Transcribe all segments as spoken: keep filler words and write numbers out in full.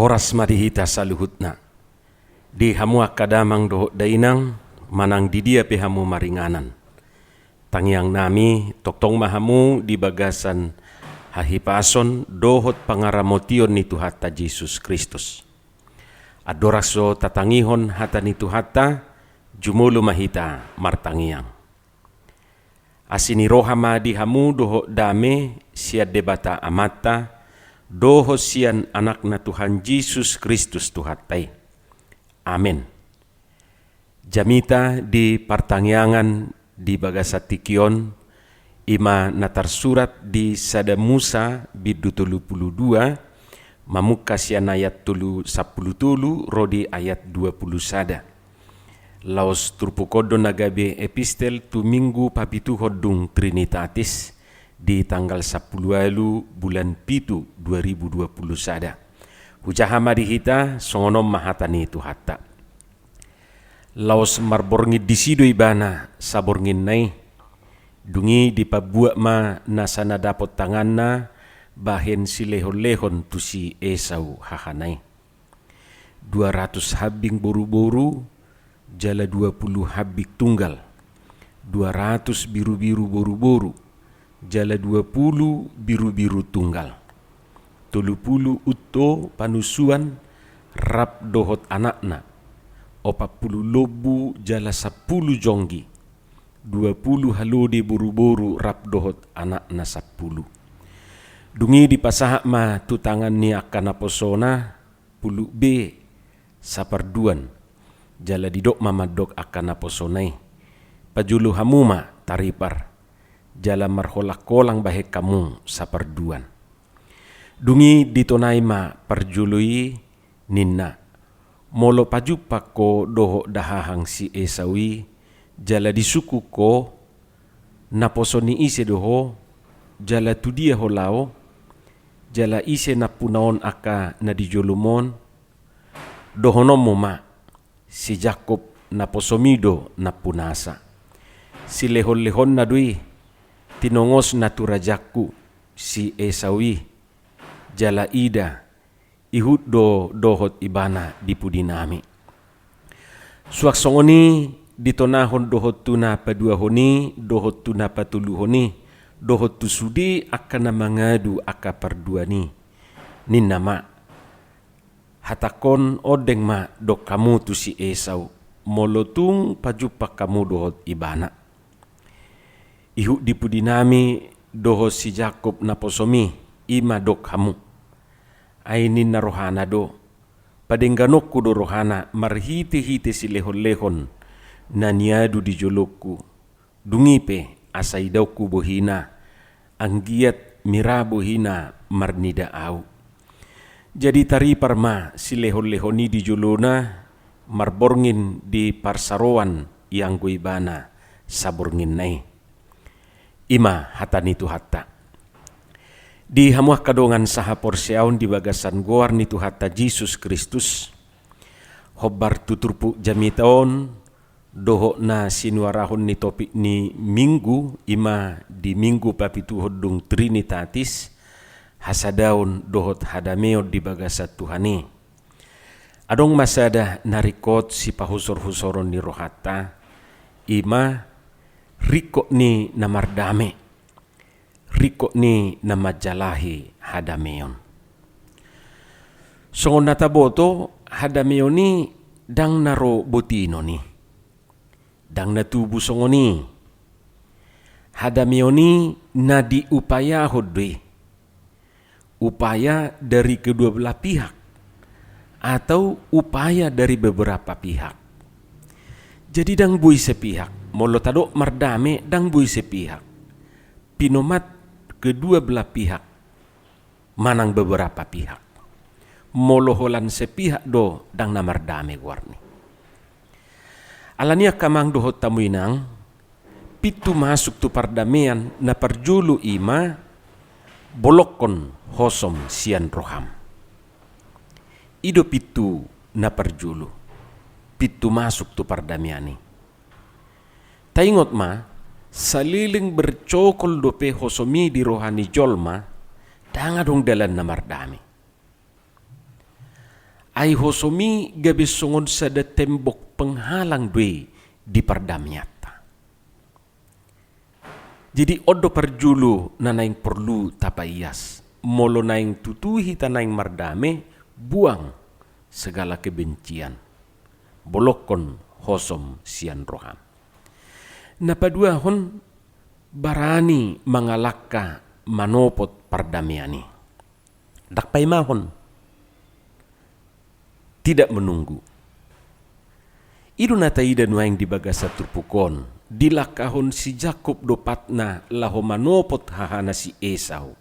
Horas ma di hita saluhutna. Di hamu angka damang dohot dainang, manang di dia pe hamu maringanan. Tangiang nami, tongtong ma hamu di bagasan hahipason dohot pangaramotion ni Tuhanta Jesus Kristus. Andorang so tatangihon hata ni Tuhanta, jumolo ma hita martangiang. Asi ni roha ma di hamu dohot dame sian Debata Amanta, dohot sian Anakna Tuhan Jesus Kristus Tuhanta i. Amen. Jamita di partangiangan di bagasan tingki on, i ma na tarsurat di Sada Musa bindu tolu pulu dua, mamungka sian ayat tolu sampulu tolu ro di ayat dua pulu sada. Laos turpuk on do na gabe epistel tu Minggu papituhon dung Trinitatis di tanggal sampulu ualu bulan pitu dua ribu dua pulu sada. Hujaha ma di hita, songon on ma hata ni Tuhanta. Laos marborngin disi do ibana sabornginna i. Dung i dipabuat ma nasa na dapot tanganna bahen silehonlehon tu si Esau hahana i. Dua ratus hambing boruboru, jala dua pulu hambing tunggal. Dua ratus birubiru boruboru, jala dua pulu birubiru tunggal. Tolu pulu unto panusuan rap dohot anakna. Opat pulu lombu jala sampulu jonggi. Dua pulu halode boruboru rap dohot anakna sampulu. Dung i dipasahat ma tu tangan ni angka naposona puluk be saparduan, jala didok ma mandok angka naposona i, "Pajolo hamu ma taripar, jala marholangholang bahen hamu saparduan." Dung i ditonai ma parjolo i, ninna, "Molo pajumpang ho dohot dahahang si Esau i, jala disungkun ho, naposo ni ise do ho, jala tu dia ho laho, jala ise nampuna on angka na di jolom on, dohononmu ma, si Jakkob naposomi do nampunasa. Silehonlehonna do i, tinongosna tu rajangku, si Esau i, jala ida, ihut do dohot ibana di pudinami." Suang songon i ditonahon dohot tu na paduahon i, dohot tu na patoluhon i, dohot tu sude angka na mangadu angka parduan i. Ninna ma, "Hatangkon ondeng ma dok hamu tu si Esau, molo tung pajumpang hamu dohot ibana. Ihut di pudinami dohot si Jakkob naposomi, i ma dok hamu." Ai ninna rohana do, "Padengganonku do rohana marhitehite silehonlehon na niadu di jolongku. Dung i pe asa idaonku bohina, anggiat mira bohina marnida au." Jadi taripar ma silehonlehon i di jolona, marborngin di parsaroan ianggo ibana sabornginna i. I ma hata ni Tuhanta. Di hamu angka dongan sahaporseaon di bagasan goar ni Tuhanta Jesus Kristus, hombar tu turpuk jamita on, dohot na sinuarahon ni topik ni Minggu, i ma di Minggu papituhon dung Trinitatis, hasadaon dohot hadameon di bagasan Tuhan i. Adong ma sada na ringkot sipahusorhusoron ni rohanta, i ma ringkot ni na mardame, ringkot ni na manjalahi hadameon. Songon na taboto, hadameon i ndang na ro botinon i. Ndang na tubu songon i. Hadameon i na diupayahon do i. Upaya dari kedua belah pihak, atau upaya dari beberapa pihak. Jadi ndang boi sepihak. Molo tadok mardame, ndang boi sepihak. Pinomat kedua belah pihak manang beberapa pihak. Molo holan sepihak do, ndang na mardame goarni. Alani i angka amang dohot hamu inang, pintu masuk tu pardamean na parjolo i ma bolongkon hosom sian roham. I do pintu na parjolo, pintu masuk tu pardamean i. Taingot ma, saleleng bercokol dope hosom i di roha ni jolma, ndang adong dalan na mardame. Ai hosom i gabe songon sada tembok penghalang do i di pardameanta. Jadi on do parjolo na naeng porlu tapaias, molo naeng tutu hita naeng mardame, buang segala kebencian. Bolongkon hosom sian roham. Na paduahon, barani mangalangka manopot pardamean i. Ndang paimahon. Tidak menunggu. I do na taida nuaeng di bagasan turpuk on, dilangkahon si Jakkob do patna laho manopot hahana si Esau.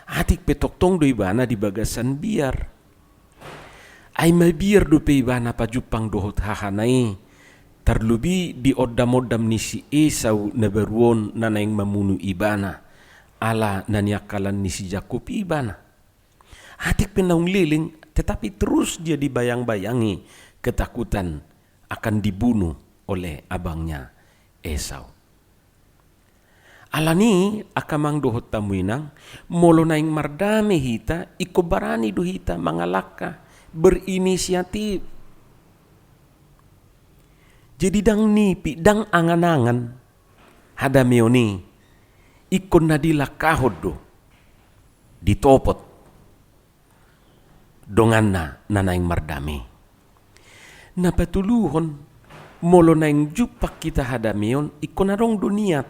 Atik pe tongtong do ibana di bagasan biar. Ai mabiar dope ibana pajumpang dohot hahana i, tarlobi diondamondam ni si Esau na baru on na naeng mamunu ibana, ala na niangkalan ni si Jakkob i ibana. Atik pe naung leleng, tetapi terus dia dibayang-bayangi ketakutan akan dibunuh oleh abangnya Esau. Alani i, angka amang dohot hamu inang, molo naeng mardame hita, ingkon barani do hita mangalangka, berinisiatif. Jadi ndang nipi, ndang angan-angan, hadameon i ingkon na dilangkahon do, ditopot donganna na naeng mardame. Na patoluhon, molo naeng jumpang hita hadameon, ingkon adong do niat.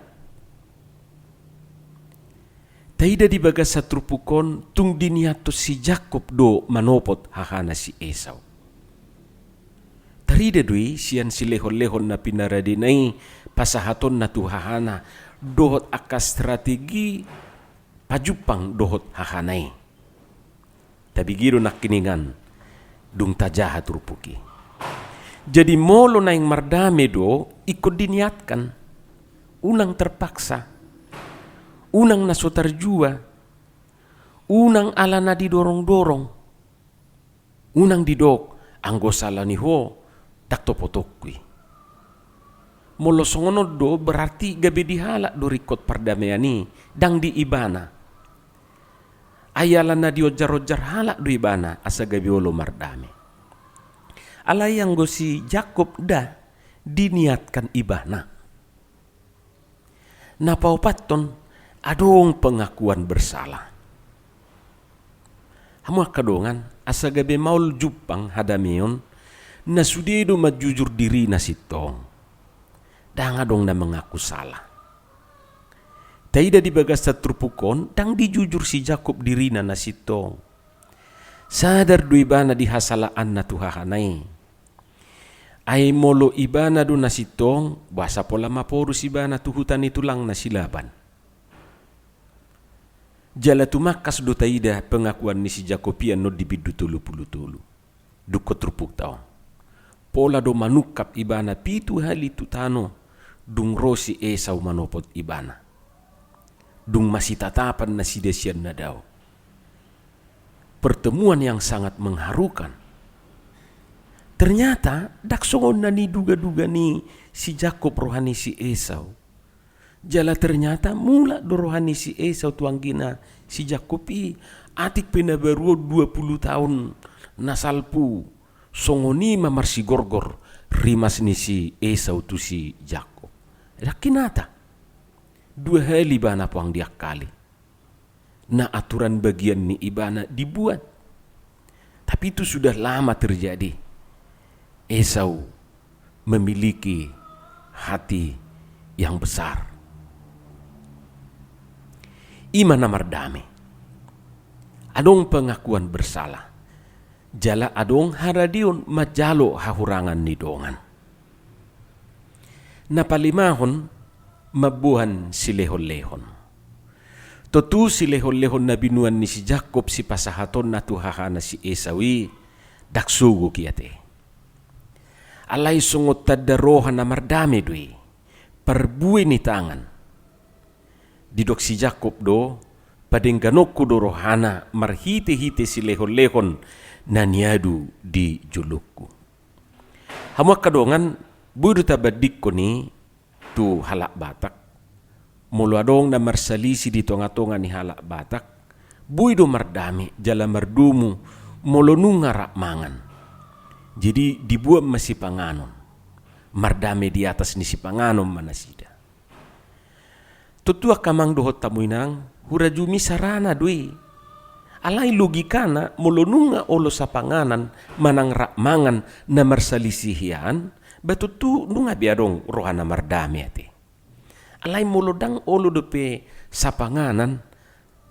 Taida di bagasan turpuk on, tung diniathon si Jakkob do manopot hahana si Esau. Tarida do i sian silehon-lehon na pinaradena i, pasahatonna tu hahana, dohot angka strategi pajumpang dohot hahana i. Tabege do nangkiningan dung tajaha turpuk i. Jadi molo naeng mardame do, ingkon diniatkan. Unang terpaksa. Unang na so tarjua. Unang ala na didorong-dorong. Unang didok, anggo sala ni ho, ndang topotongku i. Molo songon on do, berarti gabe di halak do ringkot pardamean i, ndang di ibana. Ai ala na dionjar-onjar halak do ibana, asa gabe olo mardame. Alai anggo si Jakkob nda, diniatkan ibana. Na paopathon, adong pengakuan bersalah. Hamu angka dongan, asa gabe maol jumpang hadameon, na sude do manjujur dirina sintong. Ndang adong na mengaku salah. Taida di bagasan turpuk on, ndang dijujur si Jakkob dirina na sintong. Sadar do ibana di hasalaanna tu hahana i. Ai molo ibana do na sintong, boasa pola maporus ibana tu huta ni tulangna si Laban. Jala tumangkas do taida pengakuan ni si Jakkob i annon di bindu tolu pulu tolu. Dungkon turpukta on. Pola do manungkap ibana pitu hali tu tano, dung ro si Esau manopot ibana. Dung masitatapan nasida sian na dao. Pertemuan yang sangat mengharukan. Ternyata, ndang songon na niduga-duga ni si Jakkob roha ni si Esau. Jala ternyata mulak do roha ni si Esau tu anggina si Jakkob i, atik pe na baru on dua pulu taon na salpu, songon i ma marsigorgor rimas ni si Esau tu si Jakkob. Ndang hinata. Dua hali ibana poang diangkali. Na aturan bagian ni ibana dibuat. Tapi itu sudah lama terjadi. Esau memiliki hati yang besar. I ma na mardame. Adong pengakuan bersalah. Jala adong haradeon manjalo hahurangan ni dongan. Na palimahon, mamboan silehon-lehon. Tontu silehon-lehon na binuan ni si Jakkob sipasahatonna tu hahana si Esau i, ndang sogo i ate. Alai songon tanda roha na mardame do i, parbue ni tangan. Didok si Jakkob do, padengganonku do rohana marhite-hite silehon-lehon na niadu di jolongku. Hamu angka dongan, boi do tabandingkon i tu halak Batak. Molo adong na marsalisi di tonga-tonga ni halak Batak, boi do mardame jala mardomu molo nunga rap mangan. Jadi dibuat ma sipanganon. Mardame di atas ni sipanganon ma nasida. Tontu angka amang dohot hamu inang, hurajumi sarana do i. Alai logikana, molo nunga olo sapanganan manang rap mangan na marsalisih i an, ba tontu nunga be adong roha na mardame ate. Alai molo ndang olo dope sapanganan,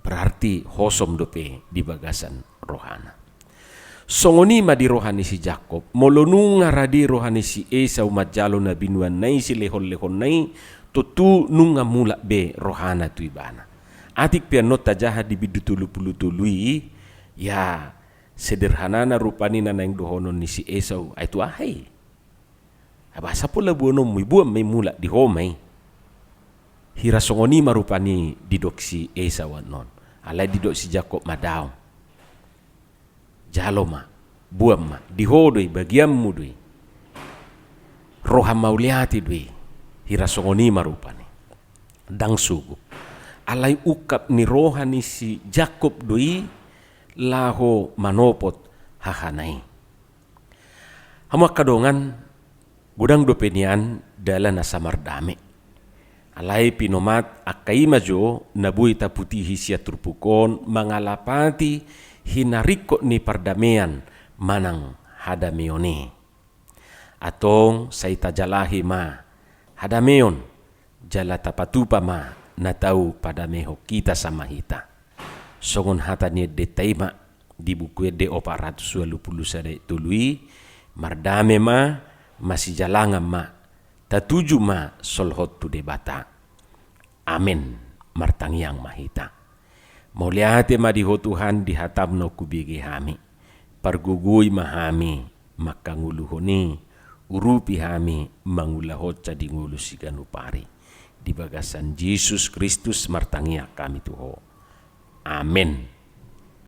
berarti hosom dope di bagasan rohana. Songon i ma di roha ni si Jakkob, molo nunga rade roha ni si Esau manjalo na binuanna i, silehonlehonna i, tontu nunga mulak be rohana tu ibana. Atik pe annon tajaha di bindu tolu pulu tolu i, ya, sederhanana rupani na naeng dohonon ni si Esau, ai tu aha i? Aba sapola buanonmu i, buan ma i mulak di ho ma i. Hira songon i ma rupani didok si Esau annon. Alai didok si Jakkob ma daong. Jalo ma, buan ma, di ho do i, bagianmu do i. Roha mauliate do i, hira songon i ma rupani. Ndang sogo. Alai ungkap ni roha ni si Jakkob do i laho manopot hahana i. Hamu angka dongan, godang dope nian dalan asa mardame. Alai pinomat angka i ma jo na boi taputihi sian turpuk on mangalapati hinaringkot ni pardamean manang hadameon i. Antong sai tajalahi ma hadameon, jala tapatupa ma na tau padamehon hita sama hita. Songon hata ni endenta i ma di Buku Ende opat ratus ualu pulu sada ayat tolu i, mardame ma, masijalangan ma, tatuju ma solhot tu Debata. Amen. Martangiang ma hita. Mauliate ma di Ho Tuhan di hataM naung hubege hami. Pargogoi ma hami mangkangoluhon i, urupi hami mangulahon sa di ngolu siganup ari. Di bagasan Jesus Kristus martangiang hami tu Ho. Amen.